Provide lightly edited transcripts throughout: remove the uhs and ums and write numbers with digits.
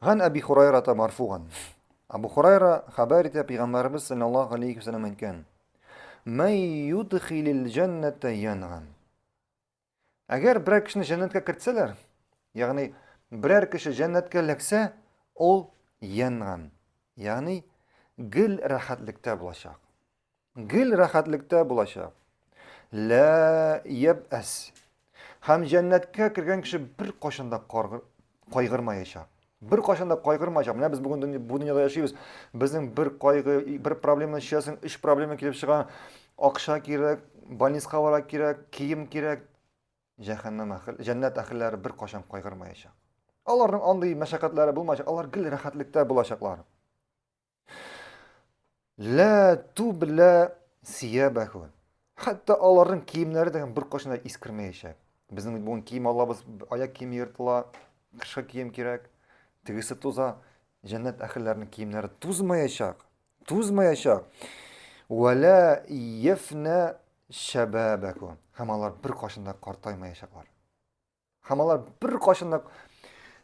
Ган Әби Хурайрата марфуган. Абу Хурайра хәбәр итә пәйгамбәребез саллаллаһу алейхи вәсәлләм әйткән. Мәй юдхилил җәннәтә янган. Әгәр берәр кешене җәннәткә кертсәләр, ягъни берәр кеше җәннәткә эләксә, ул янган. Ягъни гел рәхәтлектә булачак. Гел рәхәтлектә булачак. Лә ябәс. Һәм җәннәткә кергән кеше бер кайчан да кайгырмаячак. Бер кайчан да кайгырмаячак. Менә без бүген бу дөньяда яшибез. Безнең бер кайгы, бер проблеманы чишәсең, өч проблема килеп чыга. Акча кирәк, больницага бара кирәк, кием кирәк. Җәһәннәм әхел, җәннәт әһелләре бер кайчан кайгырмаячак. Аларның андый мәшәкатьләре булмаячак. Алар гел рәхәтлектә булачаклар. Лә тубла сиябәху. Хәтта аларның киемнәре дә бер кайчан да искермәячәк. Безнең бит бүген кием алабыз, аяк киеме ертыла, кышкы кием кирәк, тегесе туза. Җәннәт әһелләренең киемнәре тузмаячак. Тузмаячак. Вәлә ефнә шәбәбәху. Һәм алар бер кайчан да картаймаячаклар. Һәм алар бер кайчан да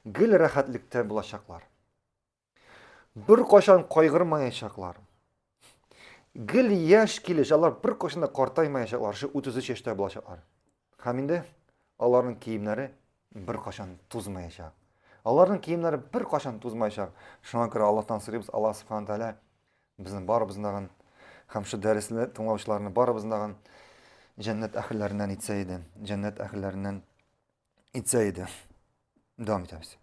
гел рәхәтлектә булачаклар. Беркайчан кайгырмаячаклар. Гел яшь килеш, алар беркайчан да картаймаячаклар, шу 33 яшьтә булачаклар. Һәм инде аларның киемнәре беркайчан тузмаячак. Аларның киемнәре беркайчан тузмаячак. Шуңа күрә Аллаһтан сорыйбыз, Аллаһ субхана тәгалә безнең барыбызны һәм шу дәресне тыңлаучыларны барыбызны җәннәт әһелләреннән итсә иде. Җәннәт әһелләреннән итсә иде. Дәвам итәбез.